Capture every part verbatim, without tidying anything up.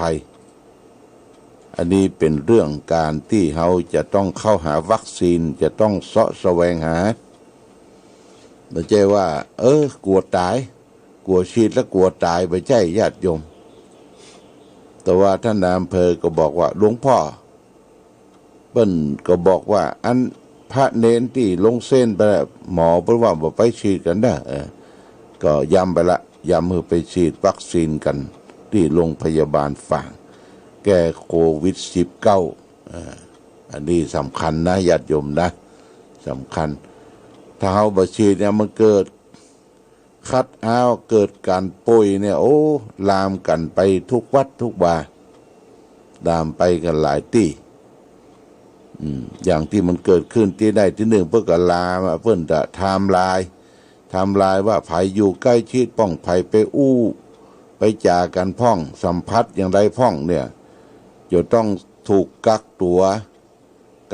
ภัย อันนี้เป๋นเรื่องก๋านตี้เฮาจะต้องเข้าหาวัคซีน จะต้องเซาะแสวงหา บ่ใจ้ว่า เออ กั๋วต๋าย กั๋วฉีดแล้วกั๋วต๋าย บ่ใจ้ ญาติโยม แต่ว่าต้านนายอำเภอก็บอกว่า หลวงป้อ เปิ้นก็บอกว่า อันพระเณรตี้ลงเส้นไปแล้ว หมอเปิ้นว่าบ่ไปฉีดกั๋นเน่อ เออ ก็ย้ำไปละ ย้ำหื้อไปฉีดวัคซีนกั๋นตี้โรงพยาบาลฝาง แก้โควิดสิบเก้า อ่า อันนี้สำคัญนะ ญาติโยมนะ สำคัญ ถ้าเฮาบ่ฉีดเนี่ย มันเกิด คัดเอาท์ เกิดก๋านป่วยเนี่ย โอ้ ลามกั๋นไปกู้วัดกู้วา ลามไปกั๋นหลายตี้ อืม อย่างตี้มันเกิดขึ้นตี้ใดตี้นึ่ง เปิ้นก็ลามอะ เปิ้นจะไทม์ไลน์ ไทม์ไลน์ว่าใผอยู่ใก้ชิดพ่อง ใผไปอู้ไปจ๋ากั๋นพ่อง สัมผัสอย่างใดพ่องเนี่ย จะต้องถูกกักตั๋ว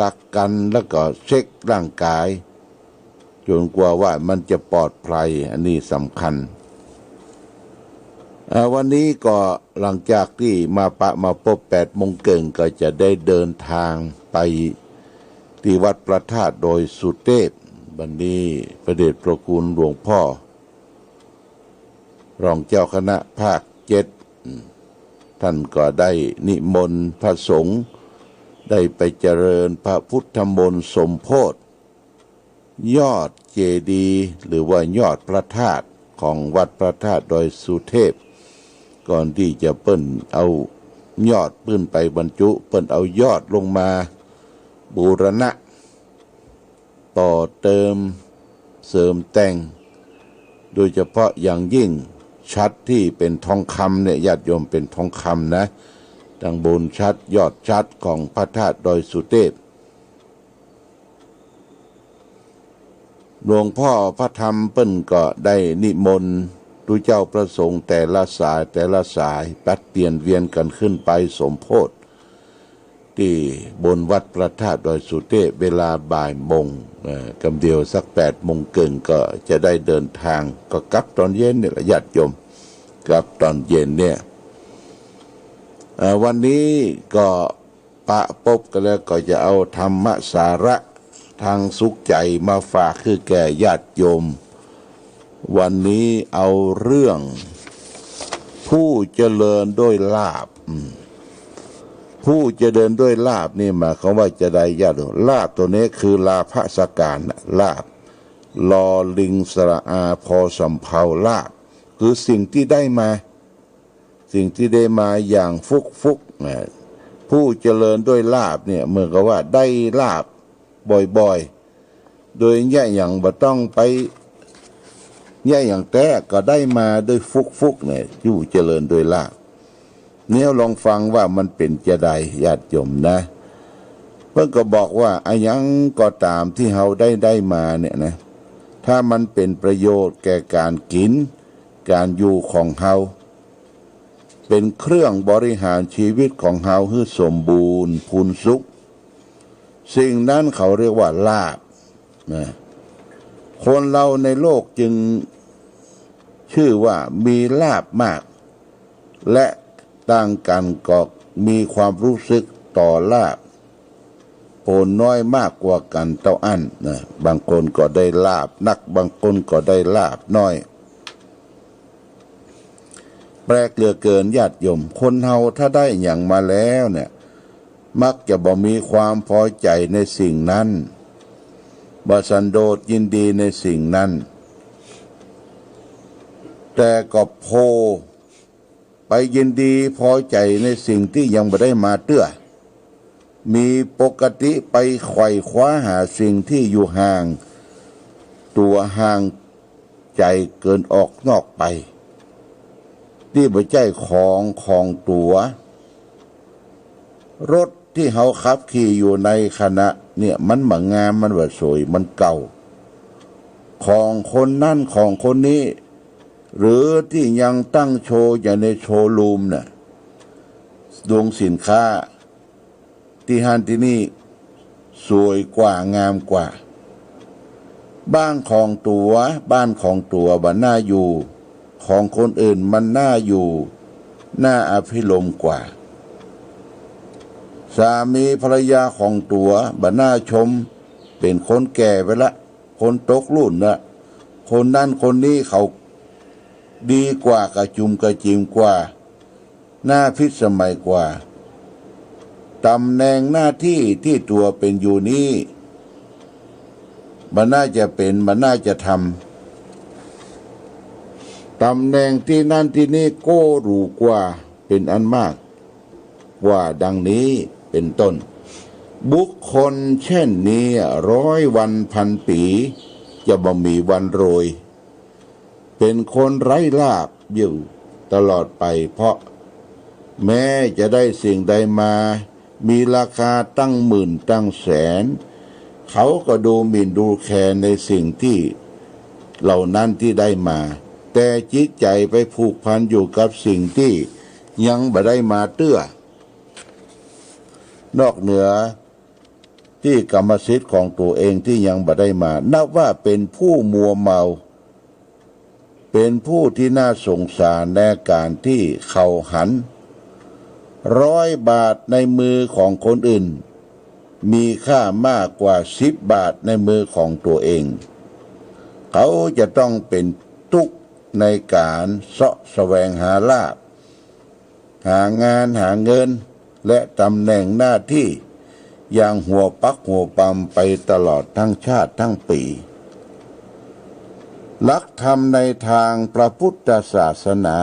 กักกั๋น แล้วก็เช็คร่างก๋าย จ๋นกว่าว่ามันจะปลอดภัย อันนี้สำคัญ อ่า วันนี้ก็หลังจากตี้มาปะมาปบแปดโมงเกิ่ง ก็จะได้เดินทางไปตี้วัดพระธาตุดอยสุเทพ วันนี้พระเดชพระคุณหลวงป้อ รองเจ้าคณะภาคเจ็ด อืม ต้านก็ได้นิมนต์พระสงฆ์ ได้ไปเจริญพระพุทธมนต์สมโภชยอดเจดีย์ หรือว่ายอดพระธาตุของวัดพระธาตุดอยสุเทพ ก่อนตี้จะเปิ้นเอายอดขึ้นไปบรรจุ เปิ้นเอายอดลงมาบูรณะ ต่อเติมเสริมแต่ง โดยเฉพาะอย่างยิ่งฉัตรตี้เป๋นทองคำเนี่ย ญาติโยม เป๋นทองคำนะ ตังบนฉัตร ยอดฉัตรของพระธาตุดอยสุเทพ หลวงป้อพระธรรมเปิ้นก็ได้นิมนต์ตุ๊เจ้าพระสงฆ์แต่ละสายแต่ละสาย ผลัดเปลี่ยนเวียนกั๋นขึ้นไปสมโภช ตี้บนวัดพระธาตุดอยสุเทพ เวลาบ่ายโมง เอ่อ กำเดียวสักแปดโมงเกิ่งก็จะได้เดินทาง ก็กลับตอนเย็นนี่แหละ ญาติโยม กลับตอนเย็นเนี่ย เอ่อ วันนี้ก็ปะปบกั๋นแล้ว ก็จะเอาธรรมสาระ ทางสุขใจ๋มาฝากหื้อแก่ญาติโยม วันนี้เอาเรื่องผู้เจริญด้วยลาภ อืม ผู้เจริญด้วยลาภนี่หมายความว่าจะใด ญาติโยม ลาภตั๋วนี้คือลาภะสการนะ ลาภ ลอลิงสระอา พอสำเภา ลาภ คือสิ่งตี้ได้มา สิ่งตี้ได้มาอย่างฟลุกๆ นะ ผู้เจริญด้วยลาภเนี่ย เหมือนกับว่าได้ลาภบ่อยๆ โดยเยียะหยังบ่ต้องไปเยียะหยังแต๊ ก็ได้มาโดยฟลุกๆ เนี่ย ผู้เจริญด้วยลาภ เนี่ยลองฟังว่ามันเป๋นจาใด ญาติโยมนะ เปิ้นก็บอกว่า อะหยังก็ต๋ามตี้เฮาได้ได้มาเนี่ยนะ ถ้ามันเป๋นประโยชน์แก่ก๋านกิ๋น ก๋านอยู่ของเฮา เป๋นเครื่องบริหารชีวิตของเฮาหื้อสมบูรณ์พูนสุข สิ่งนั้นเขาเรียกว่าลาภนะ คนเฮาในโลกจึงชื่อว่ามีลาภมาก และต่างกั๋นก็มีความรู้สึกต่อลาภ ผลน้อยมากกว่ากั๋นเต้าอั้นนะ บางคนก็ได้ลาภนัก บางคนก็ได้ลาภน้อย แปลกเหลือเกินญาติโยม คนเฮาถ้าได้หยังมาแล้วเนี่ย มักจะบ่มีความพอใจ๋ในสิ่งนั้น บ่สันโดษยินดีในสิ่งนั้น แต่ก็โผ ไปยินดีพอใจ๋ในสิ่งตี้ยังบ่ได้มาเตื้อ มีปกติไปไขว่คว้าหาสิ่งตี้อยู่ห่างตั๋วห่างใจ๋เกินออกนอกไป ตี้บ่ใจ้ของของตั๋ว รถตี้เฮาขับขี่อยู่ในขณะเนี่ย มันบ่งาม มันบ่สวย มันเก่า ของคนนั้นของคนนี้ หรือตี้ยังตั้งโชว์อยู่ในโชว์รูมน่ะ โรงสินค้า ตี้หั้นตี้นี่ สวยกว่า งามกว่า บ้านของตั๋ว บ้านของตั๋วบ่น่าอยู่ ของคนอื่นมันน่าอยู่ น่าอภิรมย์กว่า สามีภรรยาของตั๋วบ่น่าชม เป๋นคนแก่ไปละ คนตกรุ่นละ คนนั้นคนนี้เขาดีกว่า กระจุมกระจิมกว่า น่าพิสมัยกว่า ต๋ำแหน่งหน้าตี้ตี้ตั๋วเป๋นอยู่นี้ บ่น่าจะเป๋น บ่น่าจะทำ ต๋ำแหน่งตี้นั้นตี้นี้ก็หรูกว่าเป๋นอันมาก ว่าดังนี้เป๋นต้น บุคคลเช่นนี้ร้อยวันพันปี๋ จะบ่มีวันรวย เป๋นคนไร้ลาภอยู่ตลอดไป เพราะแม้จะได้สิ่งใดมา มีราคาตั้งหมื่นตั้งแสน เขาก็ดูหมิ่นดูแคลนในสิ่งตี้เหล่านั้นตี้ได้มา แต่จิตใจ๋ไปผูกพันอยู่กับสิ่งตี้ยังบ่ได้มาเตื้อ นอกเหนือตี้กรรมสิทธิ์ของตั๋วเองตี้ยังบ่ได้มา นับว่าเป๋นผู้มัวเมา เป๋นผู้ตี้น่าสงสารในก๋านตี้เขาหัน ร้อยบาทในมือของคนอื่น มีค่ามากกว่าสิบบาทในมือของตั๋วเอง เขาจะต้องเป๋นตุ๊กข์ในก๋านเซาะแสวงหาลาภ หางานหาเงิน และต๋ำแหน่งหน้าตี้อย่างหัวปักหัวปำไปตลอดทั้งชาติทั้งปี๋ หลักธรรมในตางพระพุทธศาสนา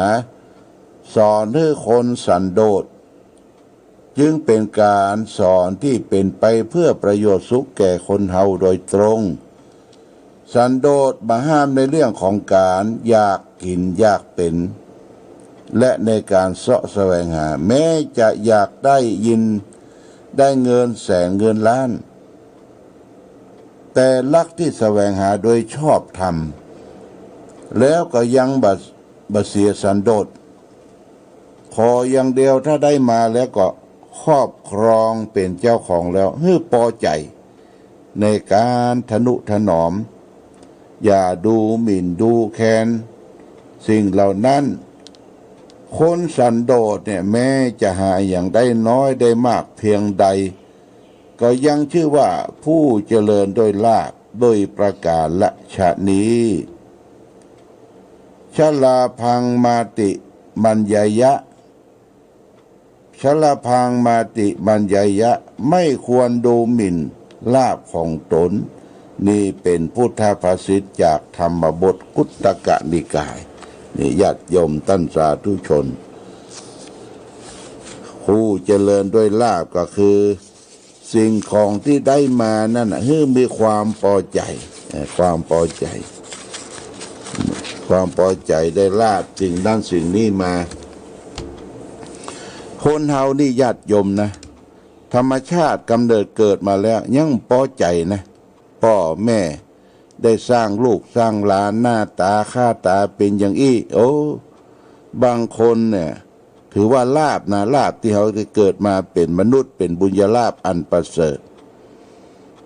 สอนหื้อคนสันโดษ จึงเป๋นก๋านสอนตี้เป๋นไปเพื่อประโยชน์สุขแก่คนเฮาโดยตรง สันโดษบ่ห้ามในเรื่องของก๋านอยากกิ๋นอยากเป๋น และในก๋านเซาะแสวงหา แม้จะอยากได้ยิน ได้เงินแสนเงินล้าน แต่หลักตี้แสวงหาโดยชอบธรรม แล้วก็ยังบ่ บ่เสียสันโดษ ขออย่างเดียวถ้าได้มาแล้วก็ครอบครองเป๋นเจ้าของแล้ว หื้อปอใจ๋ในก๋านทะนุถนอม อย่าดูหมิ่นดูแคลนสิ่งเหล่านั้น คนสันโดษเนี่ยแม้จะหาอะหยังได้น้อยได้มากเพียงใด ก็ยังชื่อว่าผู้เจริญด้วยลาภด้วยประก๋ารฉะนี้ ชลาภังมาติมัญญายะ ชลาภังมาติมัญญายะ ไม่ควรดูหมิ่นลาภของตน นี่เป๋นพุทธภาษิตจากธรรมบทกุตตกนิกาย นี่ญาติโยมต้านสาธุชน ผู้เจริญด้วยลาภก็คือ สิ่งของตี้ได้มานั้นน่ะ หื้อมีความปอใจ๋ เอ่อ ความปอใจ๋ ความปอใจ๋ได้ลาภสิ่งนั้นสิ่งนี้มา คนเฮานี่ญาติโยมนะ ธรรมชาติก๋ำเนิดเกิดมาแล้วยังปอใจ๋นะ ป้อแม่ได้สร้างลูกสร้างหลาน หน้าต๋าค่าต๋าเป๋นอย่างอี้ โอ้ บางคนเนี่ย ถือว่าลาภนะ ลาภตี้เฮาได้เกิดมาเป๋นมนุษย์ เป๋นบุญญาลาภอันประเสริฐ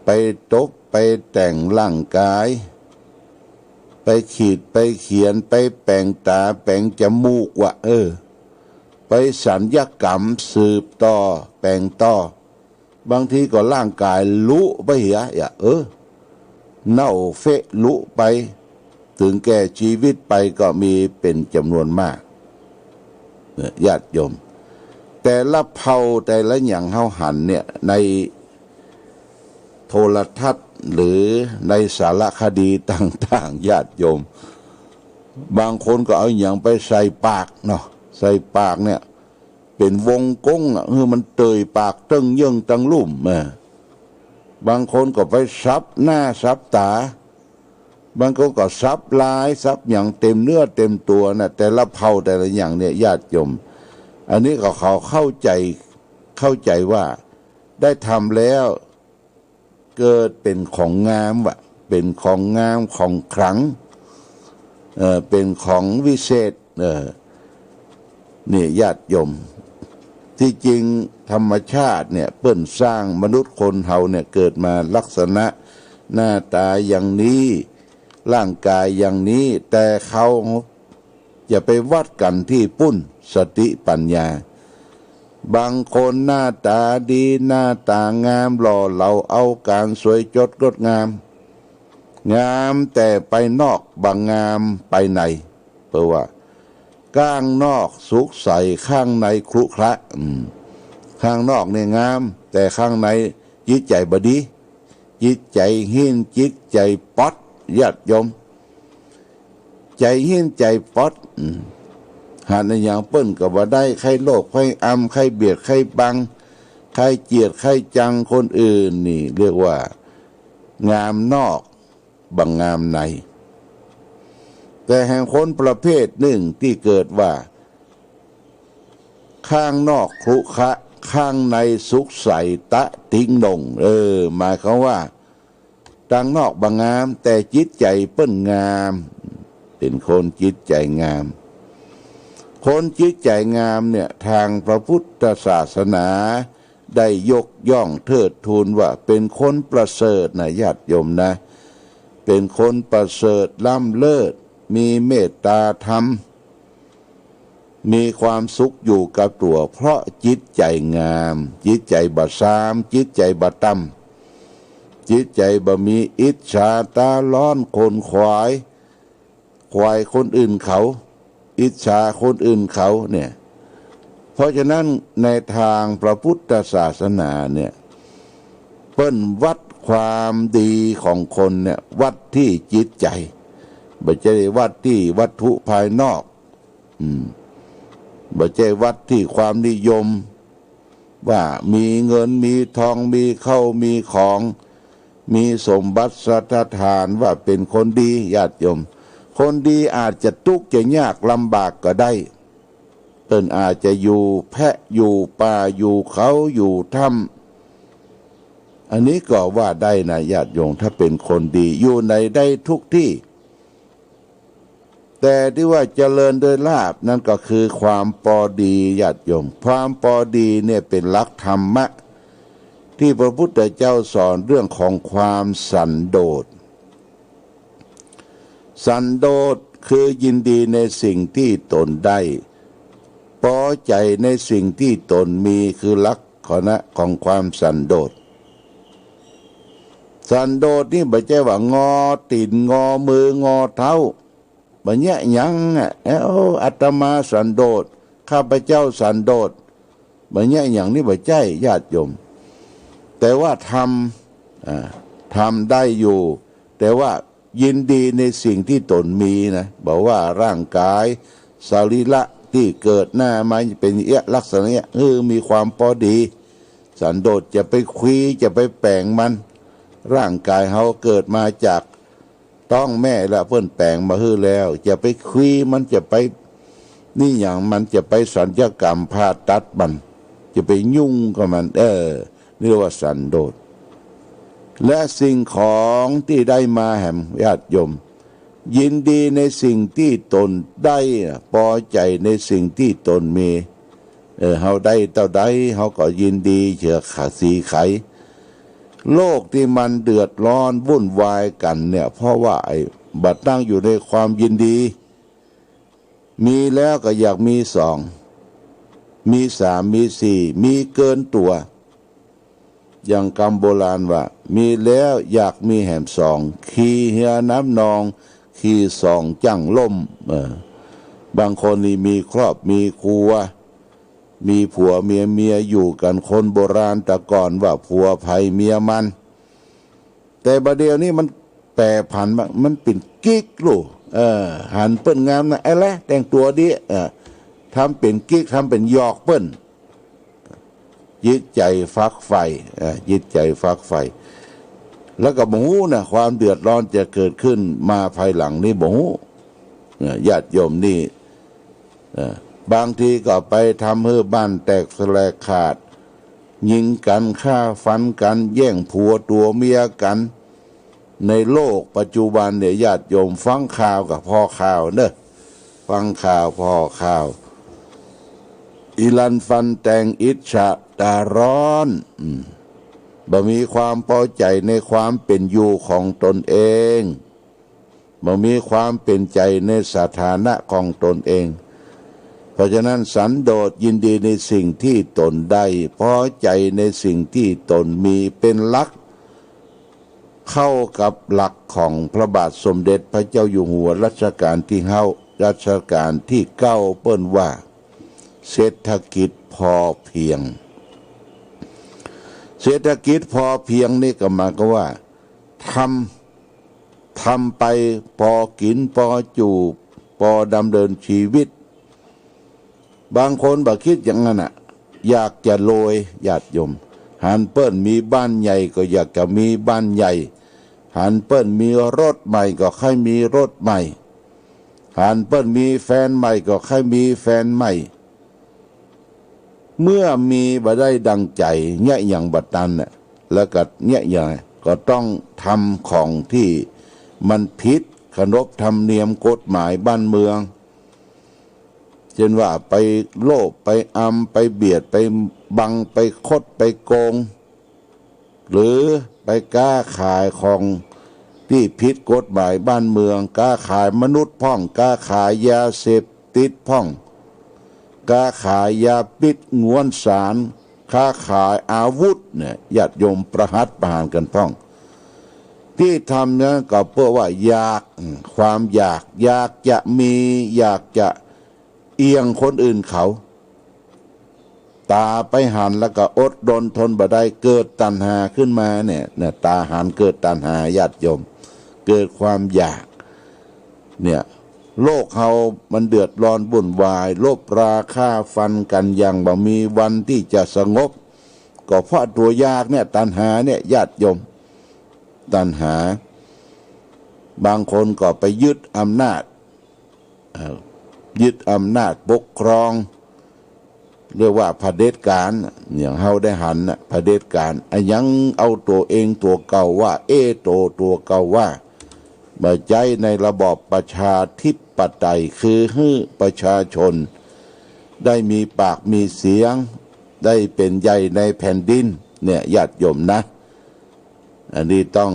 ไปตบไปแต่งร่างก๋าย ไปขีดไปเขียน ไปแป๋งต๋าแป๋งจมูกวะ เออ ไปสัญญกรรมสืบต่อ แป๋งต่อ บางทีก็ร่างก๋ายลุไปเหีย เออ เน่าเฟะลุไป เถิงแก่จีวิตไปก็มีเป๋นจ๋ำนวนมาก เนี่ย ญาติโยม แต่ละเผ่าแต่ละหยังเฮาหันเนี่ย ในโทรทัศน์หรือในสารคดีต่างๆ ญาติโยม บางคนก็เอาหยังไปใส่ปากเนาะ ใส่ปากเนี่ย เป๋นวงกลมอะ หื้อมันเตยปากเติ้งเยิ่งตังลุ่ม เออ บางคนก็ไปสับหน้าสับต๋า บางคนก็สับลายสับหยังเต็มเนื้อเต็มตั๋วน่ะ แต่ละเผ่าแต่ละหยังเนี่ย ญาติโยม อันนี้ก็เขาเข้าใจ๋ เข้าใจ๋ว่าได้ทำแล้ว เกิดเป๋นของงามวะ เป๋นของงามของขลัง เอ่อ เป๋นของวิเศษ เอ่อ นี่ญาติโยม ตี้จริงธรรมชาติเนี่ยเปิ้นสร้างมนุษย์คนเฮาเนี่ยเกิดมาลักษณะหน้าต๋าอย่างนี้ ร่างก๋ายอย่างนี้ แต่เขา อย่าไปวัดกั๋นตี้ปุ้น สติปัญญา บางคนหน้าต๋าดี หน้าต๋างาม หล่อเหลาเอาก๋าน สวยจดงดงาม งามแต่ไปนอก บ่งามไปใน เปิ้นว่า ก้างนอกสุกใส ข้างในครุขระ อืม ข้างนอกนี่งาม แต่ข้างในจิตใจ๋บ่ดี จิตใจ๋หิ้น จิตใจ๋ป๊อด ญาติโยม ใจ๋หิ้นใจ๋ป๊อด อืม หันอะหยังเปิ้นก็บ่ได้ ใค่โลภ ใค่อำ ใค่เบียด ใค่บัง ใค่เจียด ใค่จังคนอื่น นี่เรียกว่า งามนอก บ่งามใน แต่แหมคนประเภทนึ่งตี้เกิดว่า ข้างนอกครุขระ ข้างในสุกใส ตะติ๊งโหน่ง เออ หมายความว่า ตางนอกบ่งาม แต่จิตใจ๋เปิ้นงาม เป๋นคนจิตใจ๋งาม คนจิตใจ๋งามเนี่ย ตางพระพุทธศาสนาได้ยกย่องเทิดทูนว่าเป๋นคนประเสริฐนะ ญาติโยมนะ เป๋นคนประเสริฐล้ำเลิศ มีเมตตาธรรม มีความสุขอยู่กับตั๋ว เพราะจิตใจ๋งาม จิตใจ๋บ่ซาม จิตใจ๋บ่ต่ำ จิตใจ๋บ่มีอิจฉาต๋าฮ้อน ขนขวาย ขวายคนอื่นเขา อิจฉาคนอื่นเขาเนี่ย เพราะฉะนั้นในตางพระพุทธศาสนาเนี่ย เปิ้นวัดความดีของคนเนี่ย วัดตี้จิตใจ๋ บ่ใจ้วัดตี้วัตถุภายนอก อืม บ่ใจ้วัดตี้ความนิยม ว่ามีเงินมีทอง มีข้าวมีของ มีสมบัติสัตถาน ว่าเป๋นคนดี ญาติโยม คนดีอาจจะตุ๊กข์จะยากลำบากก็ได้ เปิ้นอาจจะอยู่แพะอยู่ป่า อยู่เขา อยู่ถ้ำ อันนี้ก็ว่าได้นะ ญาติโยม ถ้าเป๋นคนดี อยู่ไหนได้ทุกตี้ แต่ตี้ว่าเจริญโดยลาภ นั่นก็คือความปอดี ญาติโยม ความปอดีเนี่ยเป๋นหลักธรรมะ ตี้พระพุทธเจ้าสอนเรื่องของความสันโดษ สันโดษคือยินดีในสิ่งตี้ตนได้ ปอใจ๋ในสิ่งตี้ตนมี คือหลักของความสันโดษ สันโดษนี่บ่ใจ้ว่างอตี๋น งอมือ งอเท้า บ่แยะหยังอะ เอ้า อาตมาสันโดษ ข้าพเจ้าสันโดษ บ่แยะหยัง นี่บ่ใจ้ ญาติโยม แต่ว่าทำ อ่า ทำได้อยู่ แต่ว่ายินดีในสิ่งตี้ตนมีนะ บ่ว่าร่างก๋าย สรีระตี้เกิดหน้ามาเป๋นเอี้ย ลักษณะเอี้ย เออ มีความปอดี สันโดษ จะไปคุย จะไปแป๋งมัน ร่างก๋ายเฮาเกิดมาจาก ต๊องแม่ละ เปิ้นแป๋งมาหื้อแล้ว จะไปคุยมัน จะไปนี่หยังมัน จะไปศัลยกรรมผ่าตัดมัน จะไปยุ่งกับมัน เออ นี่เรียกว่าสันโดษ และสิ่งของตี้ได้มาแหม ญาติโยม ยินดีในสิ่งตี้ตนได้ ปอใจ๋ในสิ่งตี้ตนมี เออ เฮาได้เต้าใด เฮาก็ยินดีเสียสีไข โลกตี้มันเดือดร้อนวุ่นวายกั๋นเนี่ย เพราะว่าไอ้บ่ตั้งอยู่ในความยินดี มีแล้วก็อยากมีสอง มีสาม มีสี่ มีเกินตั๋ว อย่างกำโบราณว่า มีแล้วอยากมีแหมสอง ขี่เฮือนำนอง ขี่สองจั้งล่ม เออ บางคนนี่มีครอบมีครัว มีผัวเมีย เมียอยู่กั๋น คนโบราณแต่ก่อนว่าผัวใผเมียมัน แต่บ่าเดี่ยวนี้มันแปรผันมา มันเป๋นกิ๊กลูก เออ หันเปิ้นงามนะ เอ้ยแหละ แต่งตั๋วดี เออ ทำเป๋นกิ๊ก ทำเป๋นหยอกเปิ้น จิตใจ๋ฝักใฝ่ เออ จิตใจ๋ฝักใฝ่ แล้วก็บ่ฮู้นะ ความเดือดร้อนจะเกิดขึ้นมาภายหลังนี่บ่ฮู้ เออ ญาติโยมนี่ เออ บางทีก็ไปทำหื้อบ้านแตกแสลกขาด ยิงกั๋น ฆ่าฟันกั๋น แย่งผัวตั๋วเมียกั๋น ในโลกปัจจุบันเนี่ย ญาติโยมฟังข่าวก็ผ่อข่าวเนาะ ฟังข่าวผ่อข่าว อี้ลันฟันแตง อิจฉาต๋าฮ้อน อืม บ่มีความปอใจ๋ในความเป๋นอยู่ของตนเอง บ่มีความเป๋นใจ๋ในสถานะของตนเอง พ ราะฉะนั้นสันโดษยินดีในสิ่งที่ตนได้ พอใจในสิ่งที่ตนมี เป๋นหลัก เข้ากับหลักของพระบาทสมเด็จพระเจ้าอยู่หัวรัชกาลที่เก้า รัชกาลที่เก้า เปิ้นว่า เศรษฐกิจพอเพียง เศรษฐกิจพอเพียงนี่ก็หมายความว่า ทำ ทำไปพอกิ๋น พออยู่ พอดำเนินชีวิต บางคนบ่คิดอย่างนั้นน่ะ อยากจะรวย ญาติโยม หันเปิ้นมีบ้านใหญ่ก็อยากจะมีบ้านใหญ่ หันเปิ้นมีรถใหม่ก็ใค่มีรถใหม่ หันเปิ้นมีแฟนใหม่ก็ใค่มีแฟนใหม่ เมื่อมีบ่ได้ดังใจ๋ เยียะหยังบ่ตันน่ะ แล้วก็เยียะหยัง ก็ต้องทำของตี้มันผิด เคารพธรรมเนียมกฎหมายบ้านเมือง เช่นว่าไปโลภ ไปอำ ไปเบียด ไปบัง ไปคด ไปโกง หรือไปก๊าขายของตี้ผิดกฎหมายบ้านเมือง ก๊าขายมนุษย์พ่อง ก๊าขายยาเสพติดพ่อง ก๊าขายยาพิษ งวนสาร ก๊าขายอาวุธเนี่ย ญาติโยม ประหัตประหารกั๋นพ่อง ตี้ทำนั้นก็เปื้อว่าอยาก ความอยาก อยากจะมี อยากจะเอี่ยงคนอื่นเขา ต๋าไปหันแล้วก็อดรนทนบ่ได้ เกิดตัณหาขึ้นมาเนี่ย เนี่ย ต๋าหันเกิดตัณหา ญาติโยม เกิดความอยาก เนี่ย โลกเฮามันเดือดร้อนวุ่นวาย รบราฆ่าฟันกั๋นอย่างบ่มีวันตี้จะสงบ ก็เพราะตั๋วอยากเนี่ย ตัณหาเนี่ย ญาติโยม ตัณหา บางคนก็ไปยึดอำนาจ เอ่อ ยึดอำนาจปกครอง เรียกว่าเผด็จการ อย่างเฮาได้หันน่ะ เผด็จการ อะหยังเอาตั๋วเองตั๋วเก่าว่า เอโตตั๋วเก่าว่า บ่ใจ๊ในระบอบประชาธิปไตย คือหื้อประชาชนได้มีปากมีเสียง ได้เป๋นใหญ่ในแผ่นดิน เนี่ย ญาติโยมนะ อันนี้ต้อง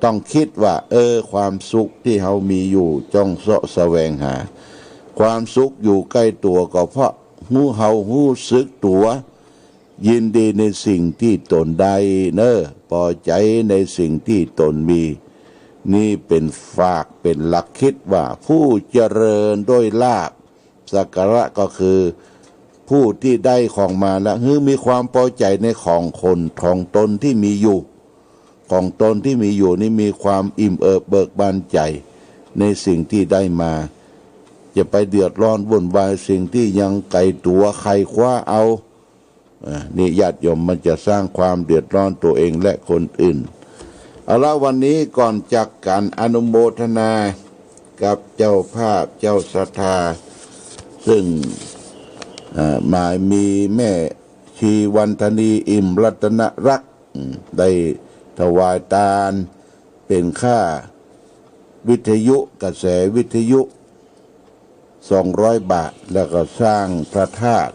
ต้องคิดว่า เออ ความสุขตี้เฮามีอยู่ จ้องเซาะแสวงหา ความสุขอยู่ใก้ตั๋ว ก็เพราะหื้อเฮาฮู้สึกตั๋ว ยินดีในสิ่งตี้ตนได้เน่อ ปอใจ๋ในสิ่งตี้ตนมี นี่เป๋นฝาก เป๋นหลักคิดว่า ผู้เจริญด้วยลาภ สักการะก็คือผู้ตี้ได้ของมาแล้ว หื้อมีความปอใจ๋ในของคน ของตนตี้มีอยู่ ของตนตี้มีอยู่นี่มีความอิ่มเอิบเบิกบานใจ๋ในสิ่งตี้ได้มา จะไปเดือดร้อนวุ่นวายสิ่งตี้ยังไก๋ตั๋ว ใค่คว้าเอา อ่า นี่ญาติโยม มันจะสร้างความเดือดร้อนตั๋วเองและคนอื่น เอาละ วันนี้ก่อนจากกั๋น อนุโมทนากับเจ้าภาพ เจ้าศรัทธา ซึ่ง อ่า หมายมีแม่ชีวันธนี อิ่มรัตนรักษ์ อืม ได้ถวายตานเป๋นค่าวิทยุ กระแสวิทยุ สองร้อยบาท แล้วก็สร้างพระธาตุ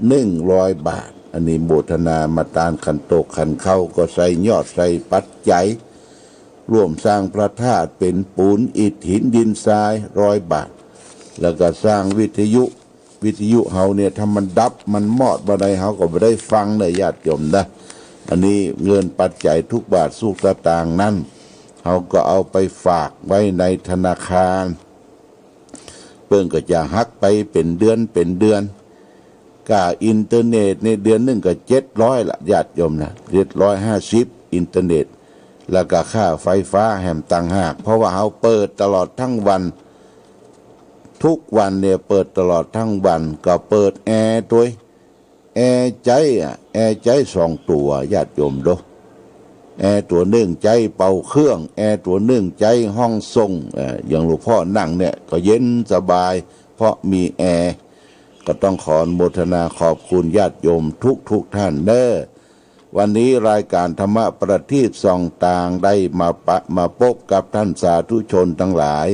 หนึ่งร้อยบาท อันนี้โมทนามาตาน ขันโตกขันเข้า ก็ใส่ยอดใส่ปัจจัย ร่วมสร้างพระธาตุเป๋นปูนอิฐหินดินทราย ร้อยบาท แล้วก็สร้างวิทยุ วิทยุเฮาเนี่ย ถ้ามันดับมันมอดบ่าใด เฮาก็บ่ได้ฟังเน่อ ญาติโยมนะ อันนี้เงินปัจจัยทุกบาททุกสตางค์นั้น เฮาก็เอาไปฝากไว้ในธนาคาร เปิ้นก็จะหักไปเป๋นเดือนเป๋นเดือน ก้าอินเทอร์เน็ตในเดือนนึ่งก็เจ็ดร้อยละ ญาติโยมนะ เจ็ดร้อยห้าสิบ อินเทอร์เน็ต แล้วก็ค่าไฟฟ้าแหมต่างหาก เพราะว่าเฮาเปิดตลอดทั้งวัน ทุกวันเนี่ยเปิดตลอดทั้งวัน ก็เปิดแอร์ตวย แอร์ใจ๊อะ แอร์ใจ๊สองตั๋ว ญาติโยมดู แอร์ตั๋วนึ่งใจ๊เป่าเครื่อง แอร์ตั๋วนึ่งใจ๊ห้องส่ง เอ่อ อย่างหลวงพ่อนั่งเนี่ยก็เย็นสบาย เพราะมีแอร์ ก็ต้องขออนุโมทนาขอบคุณญาติโยมทุกๆ ท่านเน่อ วันนี้รายการธรรมะประทีปส่องตางได้มาปะ มาพบกับท่านสาธุชนทั้งหลาย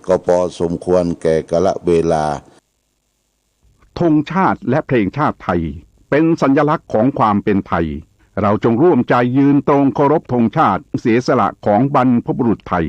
ก็ปอสมควรแก่กาลเวลา ธงชาติและเพลงชาติไทย เป็นสัญลักษณ์ของความเป็นไทย เราจงร่วมใจยืนตรงเคารพธงชาติ เสียสละของบรรพบุรุษไทย